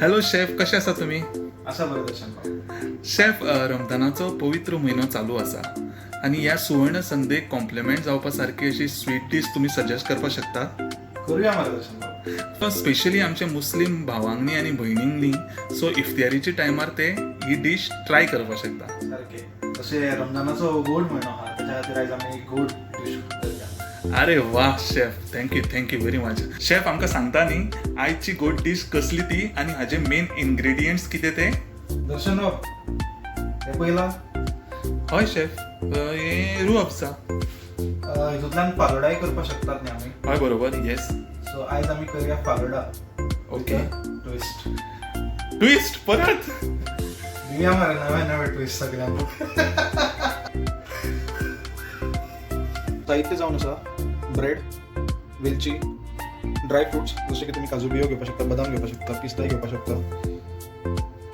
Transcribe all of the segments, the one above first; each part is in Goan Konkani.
हॅलो शेफ, कशे आसा तुमी? आसा बरें दर्शन बाब. शेफ, रमदानाचो पवित्र म्हयनो चालू आसा आनी ह्या सुवर्ण संदेक कॉम्प्लिमेंट जावपा सारकी अशी स्वीट डीश तुमी सजेस्ट करपाक शकता? करूया मरे दर्शन बाब. स्पेशली आमच्या मुस्लीम भावांनी आनी भयणींनी, सो इफ्तियारीच्या टायमार ते ही डीश ट्राय करपाक शकता. सारकें. तशें रमजानाचो गोड म्हयनो आहा, त्याच्या खातीर आयज आमी गोड डीश करया. अरे वा chef, thank you, thank you very much. Chef, आमकां सांगता न्ही आयची गोड डीश कसली ती आनी हाजे मेन इन्ग्रेडियंट्स कितें ते? दर्शन बाब, हे पयला. हय शेफ, हें रूह अफजा. हितूंतल्यान फालोडाय करपाक शकतात न्ही आमी? हय, बरोबर, येस. सो आयज आमी करूया फालोडा. ओके. ट्विस्ट. ट्विस्ट परत? दिवया मरे नवे नवे ट्विस्ट सगळ्यांक. साहित्य जावन आसा ब्रेड, वेलची, ड्राय फ्रुट्स, जशे की तुमी काजू बियो घेवपाक शकता, बदाम घेवपाक शकता, पिस्ताय घेवपाक शकता,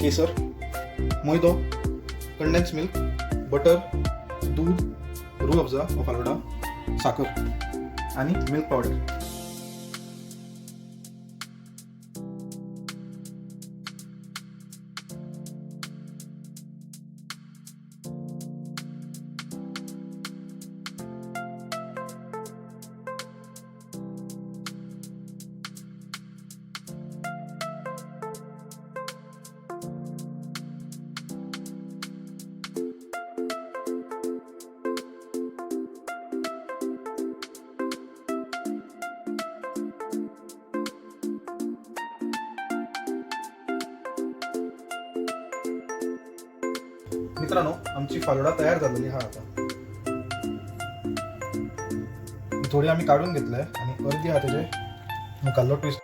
केसर, मैदो, कंडेन्स मिल्क, बटर, दूध, रूह अफजा वा फालोडा, साखर आनी मिल्क पावडर. मित्रांनो, आमची फालोडा तयार झालेली हा. आता थोडी आम्ही काढून घेतलंय आणि अर्धी हा त्याचे मुखाल्लो ट्विस्ट.